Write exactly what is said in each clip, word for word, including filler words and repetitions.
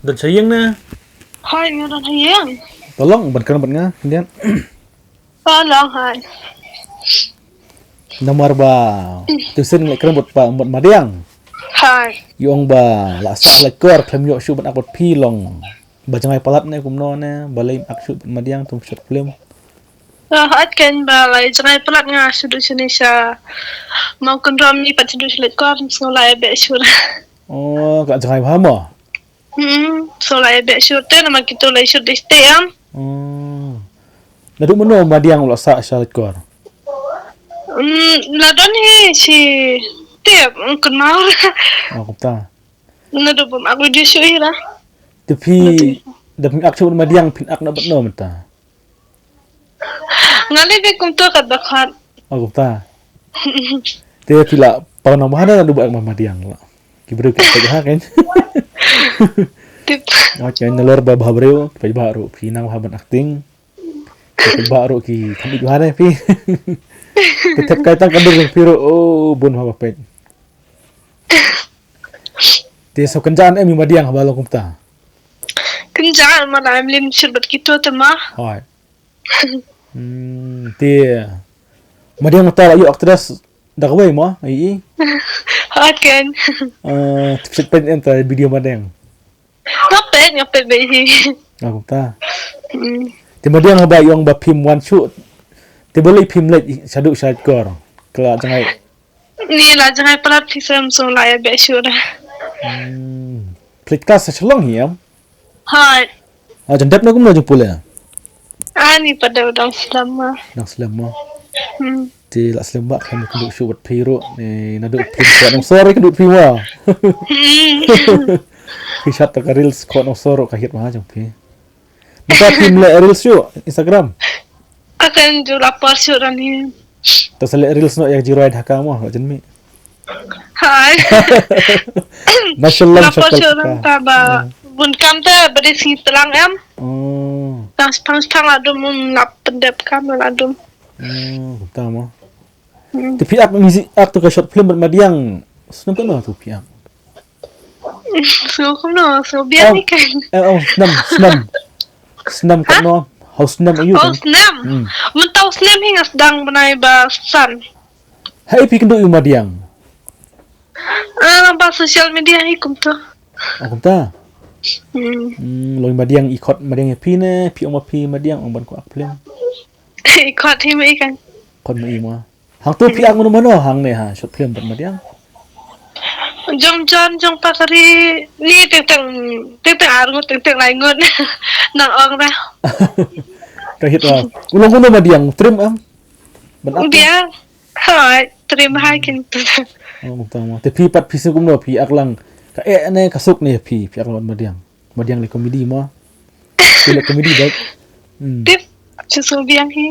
Don sha ïing ne? Hai, nga don ha ïing. Tolong ban kren bad nga, khyndiat. Tolong, hai. Namar ba tu sien nga kren bad pa, bad Madiang. Hai. Ïa ong ba la sah lait kor khlem ïoh shuh ban ak bad phi long ba jngai palat ne kumno ne, balei ak shuh bad Madiang tum short film. Ah, hooid kan ba la jngai palat nga shu duh shane sha Mawkynrew, ni pat shu duh sha lait kor, sngew la ïa beh shuh. Oh, ka jngai bha mo? Hmm, so la ïa beh shuh te namar kito la shuh dei te am. Oh. Naduh mano Madiang u la sah sha lait kor? Hmm, la don hi shi te, hmm, kynmaw. Oh, kumta. Naduh bym ak video shuh hi la. Te phi, da phi ak shuh Madiang phin ak na bad no mynta? Nga leh bad kumto kat ba kat. Oh, kumta. Te phi la paw nang bha na du ba ak Madiang la. Ki briew ki peit bha kan. Tip. Nga kan nalor ba bha briew, peit bha ruh phi nang bha ban acting. Peit bha ruh ki kham ïeit bha ne phi. Te thep kai tang ka dur phi ruh, oh, bun bha ba peit. Te so kynja em ïa Madiang haba long kumta. Kynja ma la em lim shir bad kito te ma. Hooid. Hmm, te Madiang mynta la ïoh actress da kawei mo, ai i. Hooid kan. Eh, te peit peit ïa ta video Madiang. Nga peit, nga peit beit hi. Ah, kumta. Hmm. Te Madiang haba ïa ong ba phim wan shuh. Te balei phim leit shaduh sha kor. Ka la jngai. Ni la jngai palat phi sem so la ïa beh shuh da. Hmm. Phi leit klas sha Shillong hi em? Hooid. Ah, jan dep na kumno jingpule? Ah, ni pat dep dang slem ma. Dang slem ma. Hmm. Te la slem ba khlem kynduh shuh bad phi ruh. Ni naduh phi Khot Nongsor kynduh phi ma. Hmm. Phi shot ta ka reels Khot Nongsor ruh ka hit ma jong phi. Mynta phim leh reels shuh Instagram. Akan ju lapor shuh rani. Ta sa leh reels noh ïa ka jingrwai Dhaka mo, la jin mih. Hai. National la por shuh ranta ba. Hmm. Bun kam ta ba dei sngi tlang em. Oh. Tang tang tang la dum, um, la pyndep kam la dum. Hmm, ta mo. Hmm. Te phi ak music, ak tu ka short film bad Madiang. Snem katno tu phi ak? Snem kumno, snem biang ni kan. Eh, oh, snem, snem. Snem katno? Hau snem aïu kan? Oh, snem. Hmm. Mynta u snem hi nga sdang bnai ba san. Haei phi kynduh ïa u Madiang? Ah, ba social media hi kumto. Oh, kumta. Hmm. Hmm, long Madiang i khot Madiang ïa phi ne, phi ong ma phi Madiang ong ban ko ak film. I khot hi ma i kan. Khot ma i ma. Hangto phi ak mano mano hangne ha short film bad Madiang? Jong John, jong Pakari, ni teng teng, teng teng ar ngut, teng teng lai ngut. Nang ong da. Ka hit wa. U long kumno Madiang, trim em? Ban ak. Biang. Hooid, trim hai kin tu. Oh, kumta mo. Te phi pat phi sngewbha kumno phi ak lang. Ka eh ne ka suk ne phi, phi ak lang Madiang. Madiang leh comedy mo. Te leh comedy bad. Hmm. Tip, shu sngewbiang hi.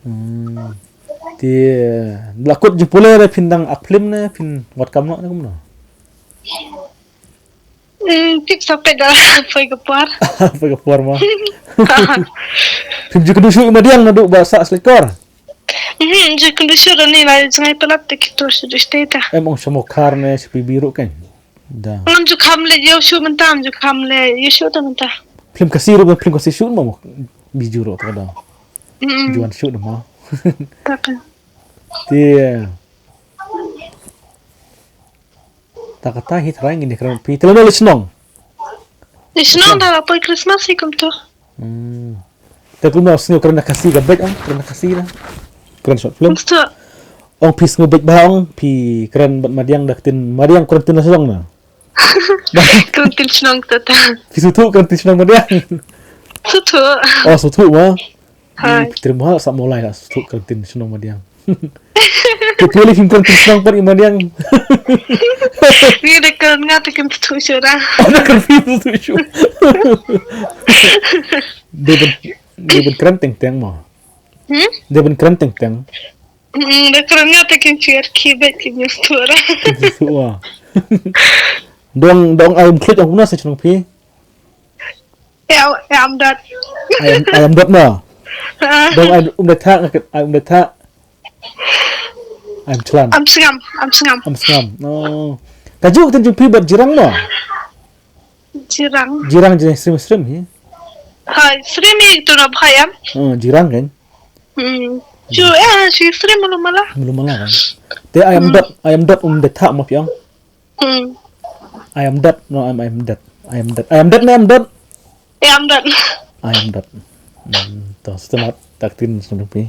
Hmm. Te la kut jingpule re phin dang ak film ne phin wat kam noh ne kumno? Hmm, tip sa peit da poi ka por. Poi ka por mo. Phim ju kynduh shuh Madiang naduh ba sah sha lait kor. Hmm, ju kynduh shuh da ni la jngai palat te kito shu dei stay ta. Em ong sha Mawkhar ne sha P B ruh kan. Da. Ngam ju kham leh ïa u shu mynta, ngam ju kham leh ïa u shu ta mynta. Film Khasi ruh, film Khasi shu ma mo. Biju ruh ta da. Mm. Juan shu da mo. Ta ka. Te. Ta kata hi trai ngin ïa kren phi. Te lano leit shnong? Leit shnong da la poi Christmas hi kumto. Hmm. Te kumno sngew kren da Khasi ka beit ong, kren da Khasi na. Kren short film. Kumto. Ong phi sngew beit bha ong phi kren bad Madiang da ktien Madiang kren ktien la shnong na. Kren ktien shnong ta ta. Phi sngewthuh kren ktien shnong Madiang. Sngewthuh. Oh, sngewthuh ma. Hai. Ih, trim ha sa molai ha suk ka tin shnong Madiang. Ke pili kim kan tin shnong pat i Madiang. Ni da kan nga ta kim tu shu da. Ada kan phi tu shu. Dei ban, dei ban kren teng teng mo. Hmm? Dei ban kren teng teng. Hmm, da kan nga ta kim chiar ki bet kim nyus tu ra. Kim tu wa. Dong, dong ai um klik ong na sa shnong phi. Em, em dot. Ai em, ai em dot na. Ah. Dong ai um dot thak, ai um dot thak. Am Chlan. Am Sngam, Am Sngam. Am Sngam. Oh. Kajuh ktien jong phi bad Jirang mo? Jirang. Jirang jong Srim Srim hi. Hai, Srim hi tu na bhai am. Oh, Jirang kan. Hmm. Ju eh si Srim malu mala. Malu mala kan. Te ayam dot, ayam dot um de tha mo phi ong. Hmm. Ayam dot no am ayam dot. Ayam dot. Ayam dot ne ayam dot. Ayam dot. Ayam dot. Hmm, to selamat taktin selamat pi.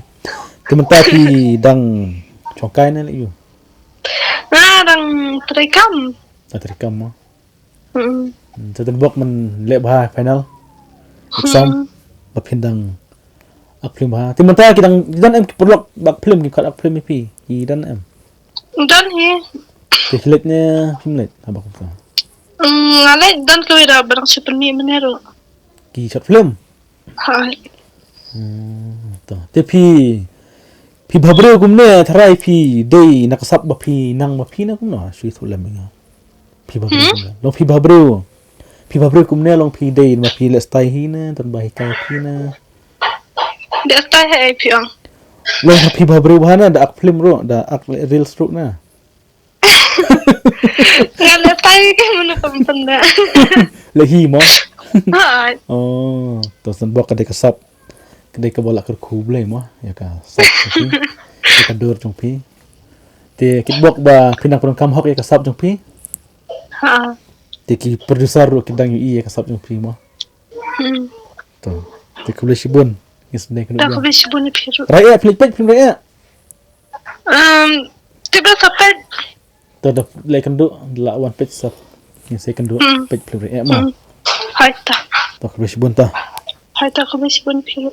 Te mynta phi dang chongkai ne leh yu. Na dang trei kam. Na trei kam mo. Hmm. Hmm, te dang bok men leh bha final. Exam. Ba phin dang ak film bha. Te mynta ki dang ki dang em ki paralok bak film ki kat ak film pi. Ki dang em. Dang hi. Te ki leh ne film leh ha bak ka. Hmm, alek dang ka wira barang si permi menero. Ki short film. Hai. Hmm, to. Te phi phi bhabreu kumne tharai phi dei na kasap ba phi nang ba phi na kumno sui thu lem nga. Phi bhabreu kumne. Long phi bhabreu. Phi bhabreu kumne long phi dei ba phi leh stai hi na tan ba hi kai phi na. Dei stai hai phi ong. Long phi bhabreu bha na da ak film ro da ak reels ro na. Nga leh tai ke menu pempenda. Leh hi mo. Hai. Oh, to san bok ka dei ka sap. Ka dei ka bola kyrkhu blei mo. Ya ka sap. Ya ka dur jong phi. Te kit bok ba phi nang pyndonkam hok ya ka sap jong phi. Ha. Te ki producer ro ki dang yu ya ka sap jong phi mo. Hmm. To. Te khublei shibun. Ngin sdang kano. Khublei shibun phi ro. Rai ya phi leh pek phi rai ya. Um, tip da sa pek. To da leh kynduh la wan pek sap. Ngin sa kynduh pek pek eh ma. Hai ta. To khublei shibun ta. Hai ta khublei shibun phi.